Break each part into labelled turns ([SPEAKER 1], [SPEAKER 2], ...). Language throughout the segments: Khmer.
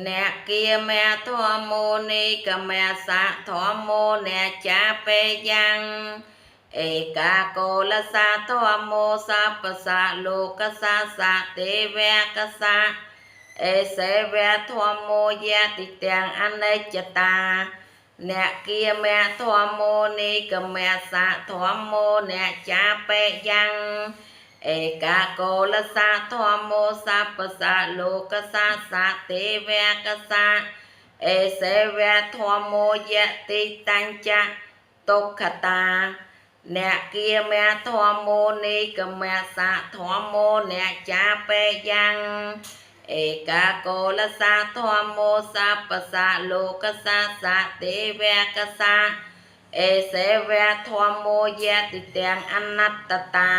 [SPEAKER 1] អ្នកគាមៈធម្មោនិកមៈសៈធម្មោអ្នកចាពេយ៉ាង ឯកាកោលសាធម្មោសពសាលោកសាសៈទេវកសាអេសេវៈធម្មោយតិទាំងអនិច្ចតា អ្នកគាមៈធម្មោនិកមៈសៈធម្មោអ្នកចាពេយ៉ាង ឯកាកោលសាធម្មោសពសាលោកសាសៈទេវកសាអេសេវៈធម្មោយតិតញ្ចៈទុក្ខតា អ្នកគាមៈធម្មោនិកមៈសៈធម្មោអ្នកចាពេយ៉ាង ឯកាកោលសាធម្មោសពសាលោកសាសៈទេវកសាអេសេវៈធម្មោយតិទាំងអនត្តតា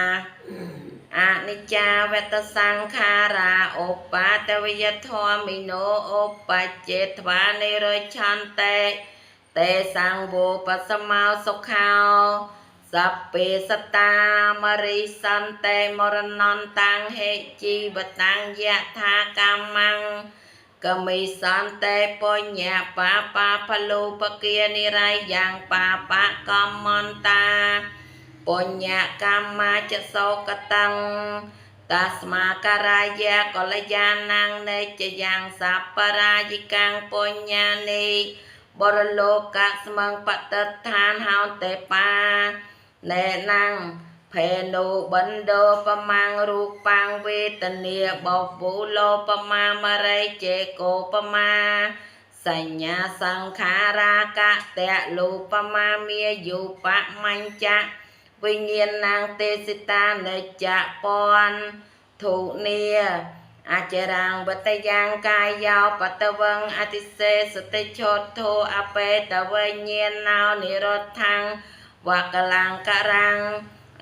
[SPEAKER 1] អនិច្ចាវតសង្ខារាឧបាតវយធម្មិណោឧបច្ចេត្វានិរឆន្តិ តេសង្វោបសមោសុខោ សព្វេសតាមរិសន្តិមរណន្តាំងហេជីវតាំងយថាកម្មੰកមិសន្តិបញ្ញបាបាភលុបគានិរៃយ៉ាងបាបកម្មន្តា បញ្ញកម្មាចសោកតੰតាស្មាការាយាកលយានាងនេចយ៉ាងសប្បរាយិកាំងបញ្ញ្ញានិបរលោកស្មងបតិដ្ឋានហោតេបាណែណាំងភេនុបណ្ដោបមាំងរូបាំងវេទនាបវូលោបមាមរិចេកោបមាសញ្ញាសង្ខារាកតៈលូបមាមាយុបមញ្ចៈវិញ្ញាណងទេសតានិច្ចពនធុនីអចរាងវតយ៉ាងកាយោបតវងអតិសេសតិឆោធោអបេតវញ្ញាណោនិរោធੰវកលាំងករੰ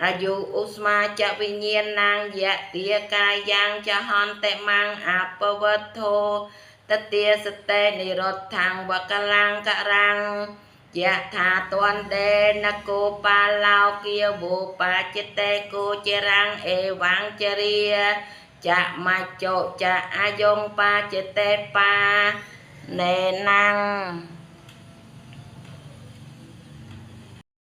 [SPEAKER 1] អាយុឧស្មាចវិញ្ញាណងយទាកាយ៉ាងចហន្តិមੰអបវត្ថោតទាសតេនិរោធੰវកលាំងករੰយថាតន្ដេនគោបាឡោគាវោបាចិតេគោចរាំងអេវងចរិយចមច្ចោចអាយងបាចិតេបាណេណាំង